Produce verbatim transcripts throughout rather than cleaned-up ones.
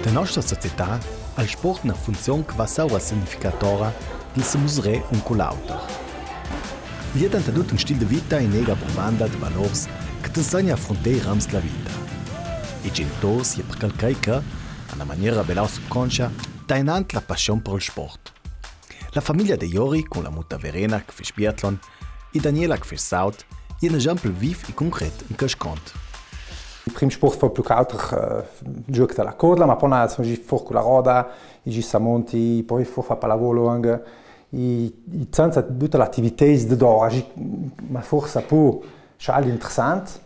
Te nostra società al sport na funzion che va saura significatora dil se musrè un cu l'auter. L'è dantadut un stil de vita e nega buvanda de valors che t'insigna a afruntà i rams de la vita. I genitors, i è per quel che, a na maniera belau subconscia, dà inant la passion per il sport. La famiglia de Jori, cun la muta Verena che fece biathlon, e Daniela che fece saut, e n'exempel viv e concret in quest cont. Il prim sport fo plui che auter, eh, giuoc de la corda, ma po na, son gi for cu la roda, i gi samonti, po fo fa pallavolo anca, i, i senza tute le attività de dora, gi, ma forsa po scialdi interessant,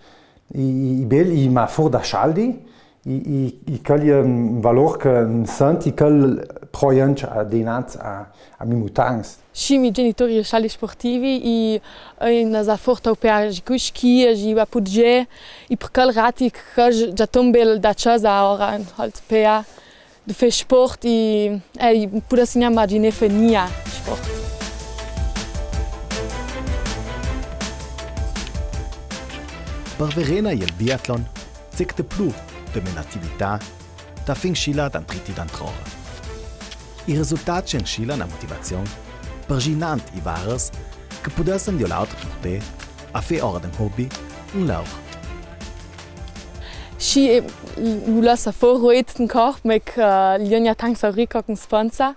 i, i, i bel, i ma for da scialdi, i, i, i quel è un valor che, mm, senti che proienc a dinanz a, a mi mutans. Sì, mi genitori i è scialdi sportivi, i, i na za forta u pea, gi cu schi, gi va pudge, i per quel rati che già tombel da casa ora, halt pea, de fe sport, i, e, i pudessi gnà imaginé fe nia sport. Per Verena e il biathlon, zec de plu de me natività, da fin scila d'antriti d'antrora. I resultat ce scila na motivazion, per gi inant i varas, che pudessan di l'auter purtà a fe ora d'un hobby un laur. Sì, eh, u lassa for ruet in corp, ma che, eh, l'è gnà tanc saurì co che spanza.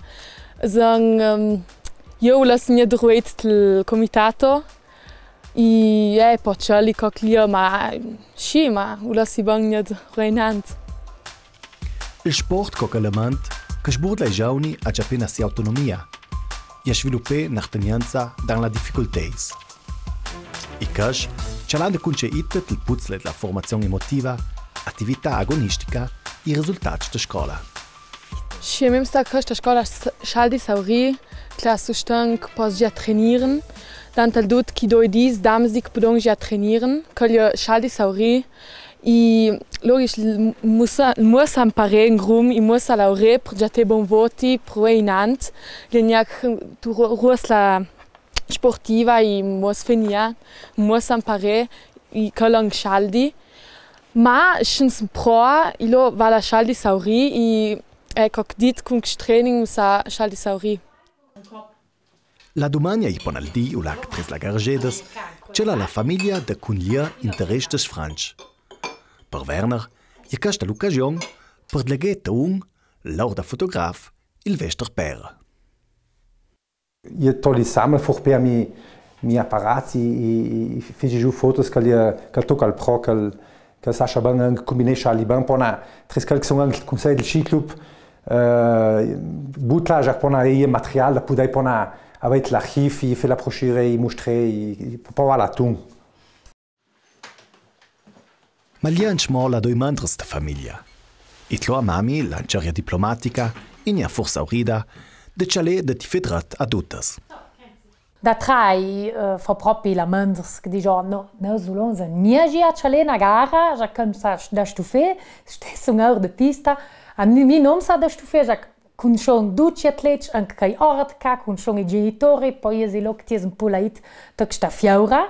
Son, ehm, io u lassa gnà ruet il comitato, i, eh, po ciò li co che l'è, ma, sì, ma u lassi bon gnà ruinant. Il sport co che element che sburda i giovani a già pena si autonomia, e a sviluppà n'artenienza dan la difficultés. I casch, cialant cun ce itte il puzzle dla formazion emotiva, attività agonistica, i resultats de scola. Sì, mem sta questa scola s-, scialdi saurì, che la sustan che pos già trainieren, dantadut chi doi dis dams di che pudon già trainieren, che l'è scialdi saurì, i logisch, l-, mussa, mussa imparé in grum, i mussa lauré, per già te bon voti, per ve inant, l'è gnà tu ru-, ruosla sportiva, i mos fenia, mos amparé, i calang scialdi. Ma, schens proa, i lo vala scialdi saurì, i, eco, dit cun training sa scialdi saurì. La dumania i ponaldi u lac tres la Gargedas, ce l'è la famiglia de cun l'è interès de Franch. Per Werner, e questa l'ocasion, per dleghè un, laur da fotograf, il vester per. I toli same for pe a mi, mi aparat, i, i, i feci giù fotos che l'è, che toca al pro, che, che sascia ben, anca cumbinescia ali ben, pona, tres quel che son anca il consei del sci club, eh, butla già pona i material, da pudei pona, aveit l'archiv, i fe la broschüre, i mustrei, i, i, po, po vala tun. Ma l'è anche mo la doi mandras de famiglia. It lo a mami, la anceria diplomatica, i n'è forsa urida, de cialè de ti fedrat a dutas. Da trai, eh, fa propi la mandras che digion, no, no, zulons, gnà gi a cialè na gara, già che sa da stufè, stess un or de pista, a mi, mi non sa da stufè, già cunschon duci atlets, anca quei ort ca, cunschon i genitori, po esi lo che ti es un pulait, toc sta fiaura.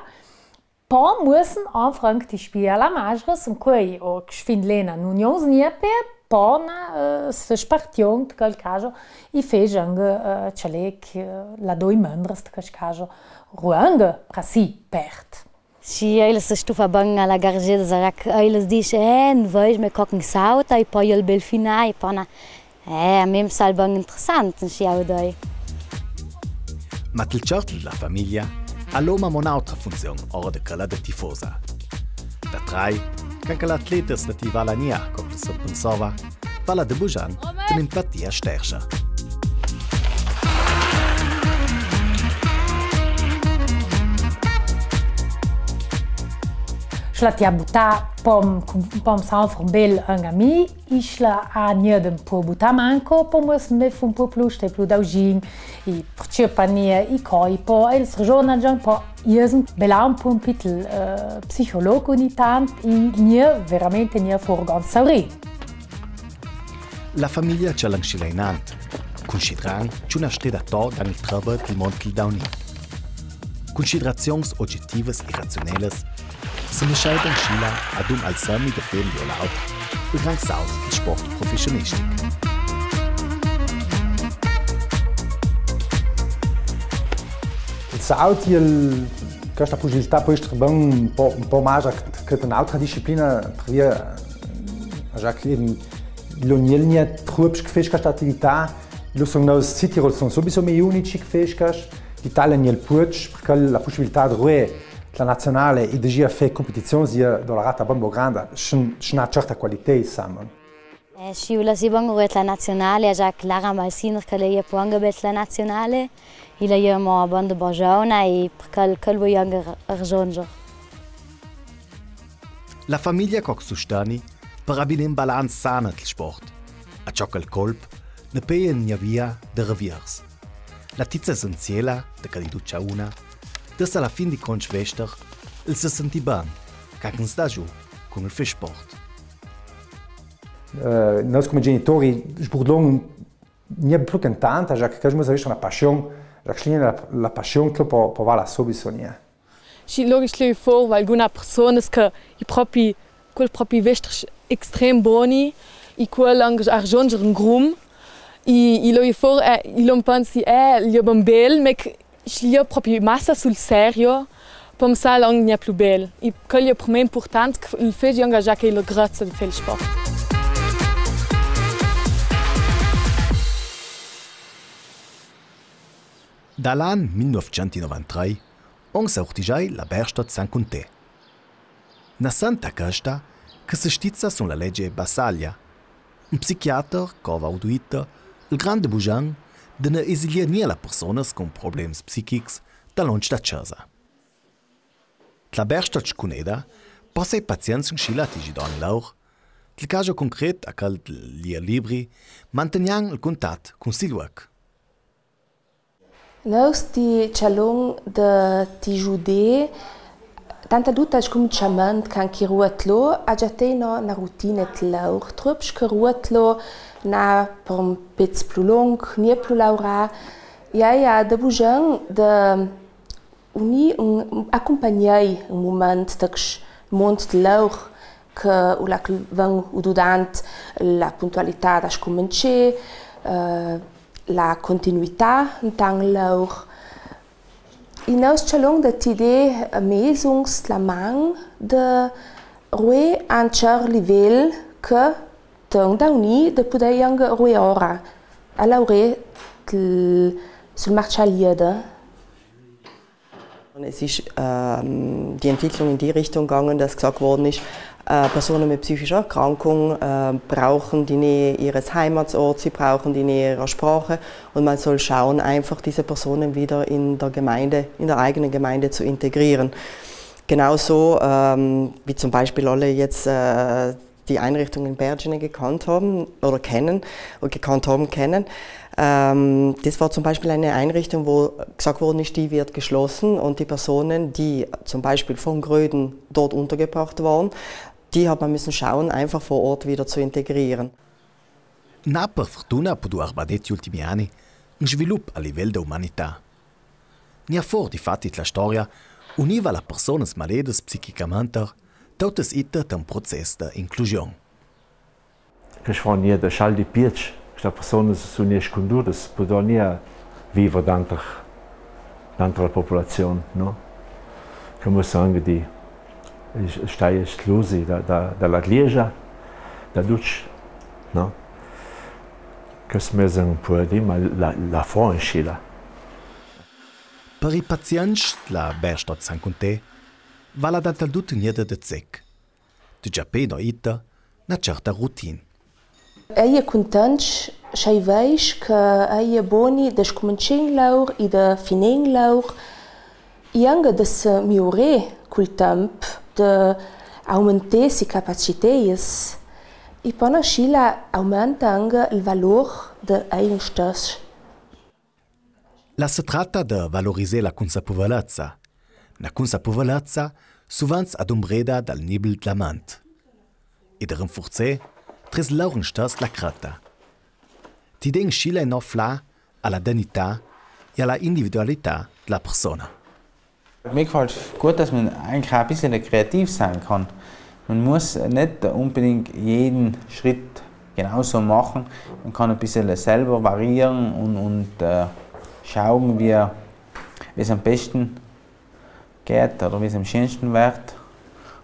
Po mussen anfranc ti spia la magras, un quei o sfin lena n'unions gnà pe, po na, eh, se spartion, quel caso, i fejan, eh, cialè che, eh, la doi mandras, quel caso, ruang, pra si, pert. Sì, eiles se stufa ben a la Gargedas, zarac, eiles dis, eh, n vais me coc in sauta, e po el bel finai, po na, Eh, a mi mi sal ben interessant, sì, a vedei. Ma til ciartel dla famiglia, a l'oma mo n'autra funzion ora de quella de tifosa. Da trai, che anca l'atleta sta ti vala gnà, co che se pensava, vala de bugian, ten empatia sterscia. Schla ti a butà pom, pom sanfur bel anca mi, Isla a gnà de un po butà manco, po mos me fu un po plu, stei plu daugin, i perciò pania, i coi, po, e il srgiorna già un po, i es un belau un po un pitel, eh, psicologo ogni tant, i gnà veramente gnà for ganz saurì. La famiglia ce l'an scilainant, cunsidran, ciò na steda to dan il trabal del mont il dauni. Cunsiderazions oggettivas e razionelas, se ne scheidan scila ad un alzami de fem o l'auter. il gran saut dal sport professionistic. Il saut, il, questa pussibilità pò ester ben un pò, un pò magra che, che in autra disciplina, perché, eh, già che in, in l'Unielnia truops che fece questa attività, lo son nô, Südtirol son subito mei unici che fece questa, l'Italia niel può, perché la pussibilità de ruè la nazionale e de ghjà fà competizion, sia dolarata ben pò granda, sche, sche n'ha certa qualità, insomma. Eh, schi, io la si ben ruè la nazionale, già che Lara Malsiner, che la è pò anca bel la nazionale, e la è mo a banda bò giovana, e perché, che la vole anca r-, raggiungere. La famiglia co susteni per abinà un balanz san del sport. A ciò che il colp ne pea una via de reviers. La tizza essenziela de cadi duccia una, de se alla fin di conts vester, el se senti ben, ca che sta giù cun il fè sport. Eh, nô come genitori, sburdon, gnè plu che tanta, già che, che mo se veste una passion, già che la, la passion che pò, pò vala subito, gnè. Schi, lora schi leu for, valguna personas che i propi, quel propi vester extrem boni, e quel anca a raggiungere un grum, e, e lora for, eh, e lora pensi, eh, l'è ben bel, ma che schi l'è propi massa sul serio, pò me sa l'è anca plu bel. E quel l'è per me important, che il fè anca già che l'è grazia de fà il sport. Da l'an mil nûfcent novantatrei, on se urtigia la Werkstatt San Cuntè. Nassent da questa che se stizza sün la lege Basaglia. Un psichiater che ava uduito il grande bugion de ne esilir gnè la personas cun problems psichics da lunsch da cjasa. La Werkstatt Cuneda passa i pazients in Scilla ti gi don lur, il caso concret a quel lir libri, mantegnan il cuntat cun sil luoc. Nô ti cjalon de ti giudà, tanta dut al scumciament, can chi ruot lo, a già tei no na routine et lur, truops che ruot lo, na per un pezz plu lung, gnè plu laurà, ja, ja, de bugion, de unì, un, accumpagnai un mument de ch-, mont de lur, che u la ven ududant la puntualità da scumencer, eh, la continuità intan lur. I nô cjalon de ti dà mesungs la man de ruè a un ciert livel che t'han da unì de pudè anca ruè ora a laurà sul marcià lieder. Es ist, ähm, die Entwicklung in die Richtung gegangen, dass gesagt worden ist, äh, Personen mit psychischer Erkrankung, äh, brauchen die Nähe ihres Heimatsorts, sie brauchen die Nähe ihrer Sprache und man soll schauen, einfach diese Personen wieder in der Gemeinde, in der eigenen Gemeinde zu integrieren. Genauso, ähm, wie zum Beispiel alle jetzt, äh, die Einrichtung in Bergene gekannt haben oder kennen, oder gekannt haben, kennen. Ähm, das war zum Beispiel eine Einrichtung, wo gesagt worden ist, die wird geschlossen und die Personen, die zum Beispiel von Gröden dort untergebracht waren, die hat man müssen schauen, einfach vor Ort wieder zu integrieren. N'ha per furtuna pudù arbadè ti ultimi ani un svilup a livel de umanità. Gnà for difatti la storia univa la personas maledas psichicamenter, totas itas ta un process de inclusion. Che sfò gnà de schal di pietsch, che sta personas sun gnà scundudas, pudò gnà viver danter, danter la populazion, no? Che mussa anca di, stai esclusi da, da, da la gliegia, da ducc, no? Che smesa un pò di, ma la, la fò in Scilla. Per i pazients la Werkstatt San Cuntè vala data dut gneda de zec. Dut già pena ita, na certa routine. Eie cuntents, sch'ei veisch che eie boni de scumencer in laur e de finir in laur, e anca de se miurer cul temp, de aumentar si capaciteias, e pò na Scilla aumenta anca il valor de ei stess. La se tratta de valorizar la cunsapevolezza, na cunsapevolezza suvens adumbreda dal nibel dla ment, e de rinfurzar tris laur in stess la cretta. Ti dà in Scilla in nov flà a la dignità e a la individualità dla persona. Mir gefällt gut, dass man eigentlich auch ein bisschen kreativ sein kann. Man muss nicht unbedingt jeden Schritt genauso machen. Man kann ein bisschen selber variieren und, und, äh, schauen, wie, wie es am besten geht oder wie es am schönsten wird.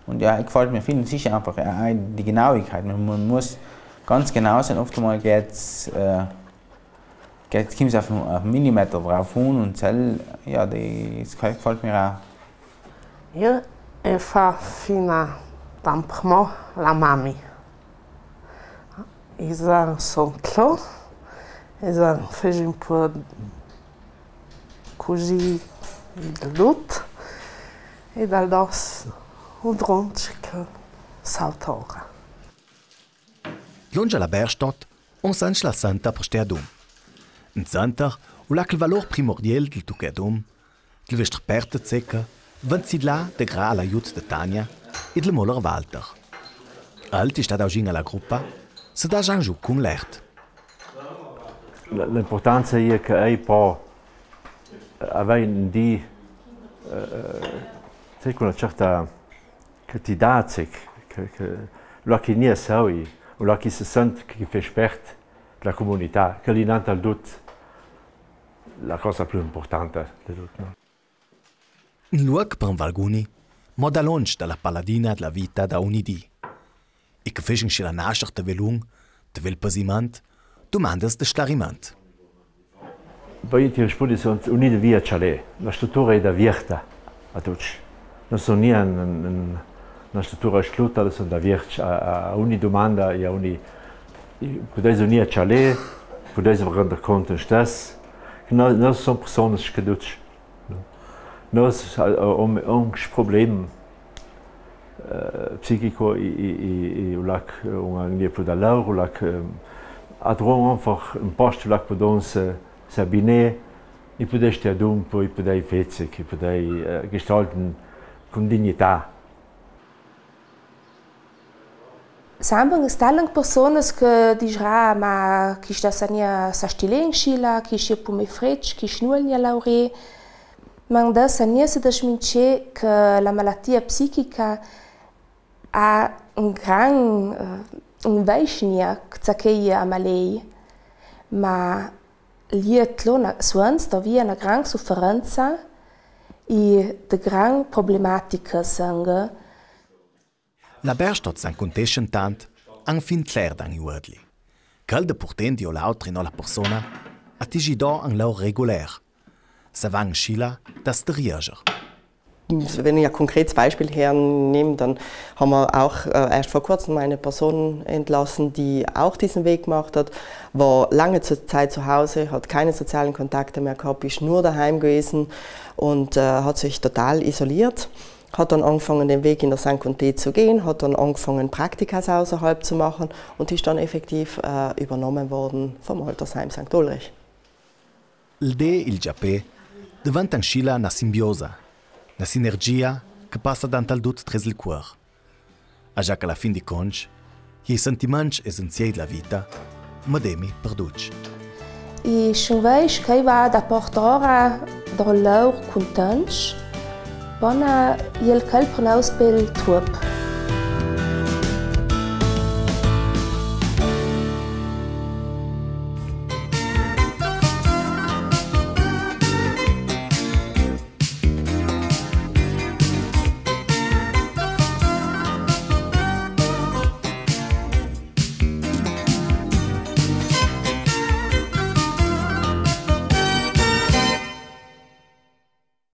Und ja, gefällt mir viel. Es ist einfach, äh, die Genauigkeit. Man, man muss ganz genau sein. Oft einmal geht's, äh, geht's, kommt's auf, auf einen Millimeter drauf an und Zell, ja, die, das gefällt mir auch. Io e fa fina d'anprimà la mami. I za son clo, i za feci un po cusì de lut, e dal dos un dronc che salta ora. Lungia la Bergstadt, on sanc la santa per stè adum. Un center, u là ch'el valor primordiel del tucà adum, del vestr perte zecca, vant sidlà de gra a l'aiut de Tania e del moler Walter. Alti sta daugin a la gruppa, se dagian giù cun l'ert. L-, l'importanza è che ei po, eh, avei un di, eh, eh, sai, con una certa che ti dà, che, che, là chi nia savi, o là chi se sent che fece parte della comunità, che lì innantu al dut la cosa più importante di tutto, no? Un luoc per un valguni, ma da lungi dalla paladina della vita da ogni dì. E che fescin schi la nascita de velun, de vel pasimant, dumandas de sclariment. Poi ti rispundi, son unì de via cialè, la struttura è da vierta a tucc. Non son gnà un, un, una struttura scluta, son da vierta a, a, a ogni dumanda e a ogni, pudeis unì a cialè, pudeis vi render cont un stess, che no, no son personas che ducc. Nos, eh, om, om problem, eh, psichico, i, i, i, i, u lac, eh, un anglais plu da laur, u lac, eh, adron einfach un post, u lac podon se, se abinè, i pudè stè adun, po i pudè fece, i pudè, eh, gestalten cun dignità. Sambe, es talant personas che disrà, ma quista sa gnà sa stilè in Scilla, quist è po me frecc, quist nu al gnà laurè. Ma da sa gnà se desmince che la malatia psichica ha un gran, eh, un veischnia, che sa che i a malei. Ma lì e tlo na, suanz da via na gran sufferenza e de gran problematica sanga. La Bergstadt s'anconteschan tant, anfin cler dan i uordli. Chel de purtendi o l'auter in ola persona, a tigi do an laur reguler. Se van Scilla das de riager. Wenn ich ein konkretes Beispiel hernehme, dann haben wir auch, äh, erst vor kurzem eine Person entlassen, die auch diesen Weg gemacht hat, war lange zu-, Zeit zu Hause, hat keine sozialen Kontakte mehr gehabt, ist nur daheim gewesen und, äh, hat sich total isoliert. Hat dann angefangen, den Weg in der Sankt und Tee zu gehen, hat dann angefangen, Praktika außerhalb zu machen und ist dann effektiv, äh, übernommen worden vom Altersheim Sankt Ulrich. Il dé e il giapé deventan Scilla na simbiosa, na sinergia che passa dantal dut tres il cuor. A già che a la fin di conts, i sentiments essenziei dla vita, medemi per ducc. E schon veisch che i va da portare da laur cuntents, bona i el chel per nous bel truop.